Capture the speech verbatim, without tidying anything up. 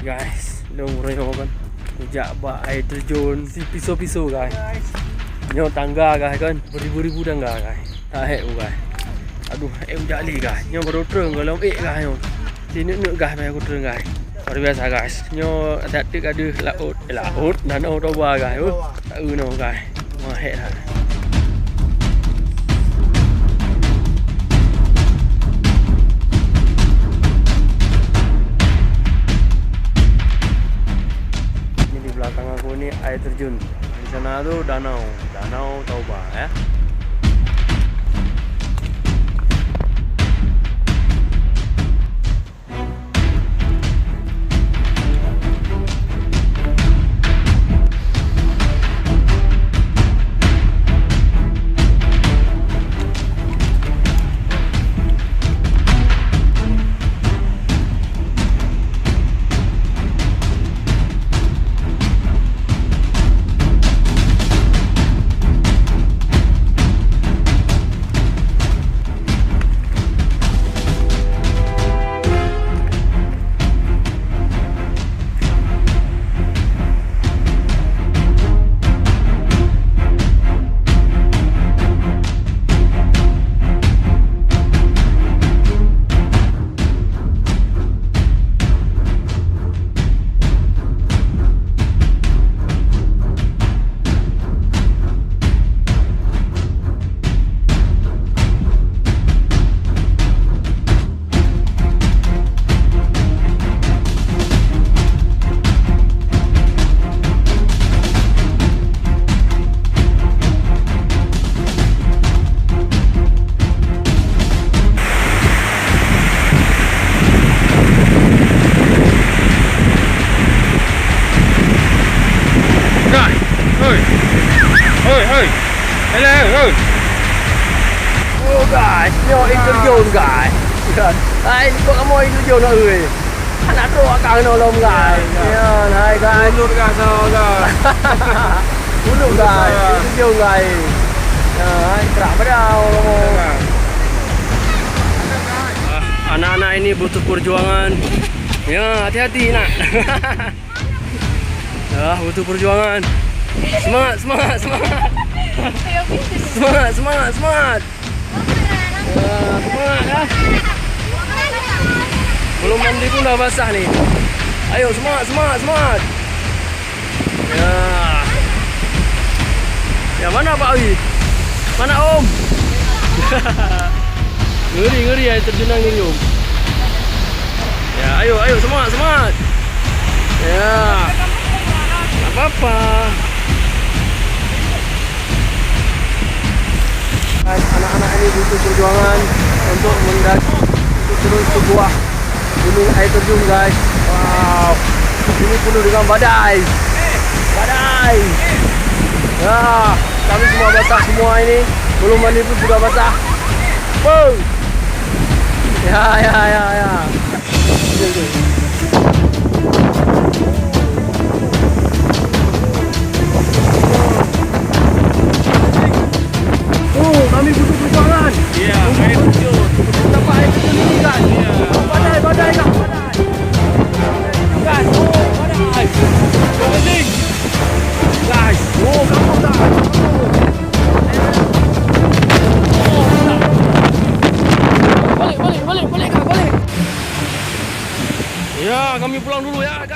Guys, lôn uroe nyoe kan, kujak bak air terjun si Piso-Piso, guys. Nyoe tangga, guys, kan, beribu-ribu tangga, guys. Tak hek, guys. Aduh, hek ujak lé, guys. Nyoe baru treun goh lom ék, guys, nyoe. Si neuk-neuk, guys, meuhai kutrön, guys. Luar biasa, guys. Nyoe that teuk ka deuh laôt, eh, laôt, Danau Toba, guys. Uh, taeu nyoe, guys. Wah, hek that. Ini di belakang aku ni air terjun. Di sana tu danau, Danau Toba, ya. Guys, hoi. Hoi, hoi. Hello, hoi. Oh, guys, nyoe air terjun, guys. Hai, ni kok kamoe air terjun, oi. Anak trok ka keunoe lom, guys. Ya, ya. Ya, hai, guys. Ulur, guys, sama, guys. Ulur, guys. Ulur, guys. Ulur, guys. Ya, hai, kerak padau. Ya, guys. Anak-anak ini butuh perjuangan. Ya, hati-hati, nak. Ah, butuh perjuangan. Semangat, semangat, semangat. Semangat, semangat, semangat. Ya, semangat, ya. Belum mandi pun dah basah ni. Ayo, semangat, semangat, semangat. Ya. Ya, mana Pak Awi? Mana Om? Ngeri, ngeri, air terjun ngeri, Om. Ya, ayo, ayo, semangat, semangat. Ya. Tak apa-apa. Anak-anak ini butuh perjuangan untuk mendaki, untuk turun sebuah gunung air terjun, guys. Wow. Ini penuh dengan badai. Badai. Ya, kami semua basah semua ini. Belum mandi pun sudah basah. Boom. Ya, ya, ya, ya. Oh, kami butuh perjuangan. Ya, air terjun. Untuk dapat air terjun ini, guys. Ya. Oh, badai, badai, guys, badai. Guys, oh, badai. Amazing. Guys, oh, kamu, guys. Balik, balik, balik, balik, guys, balik. Ya, kami pulang dulu, ya.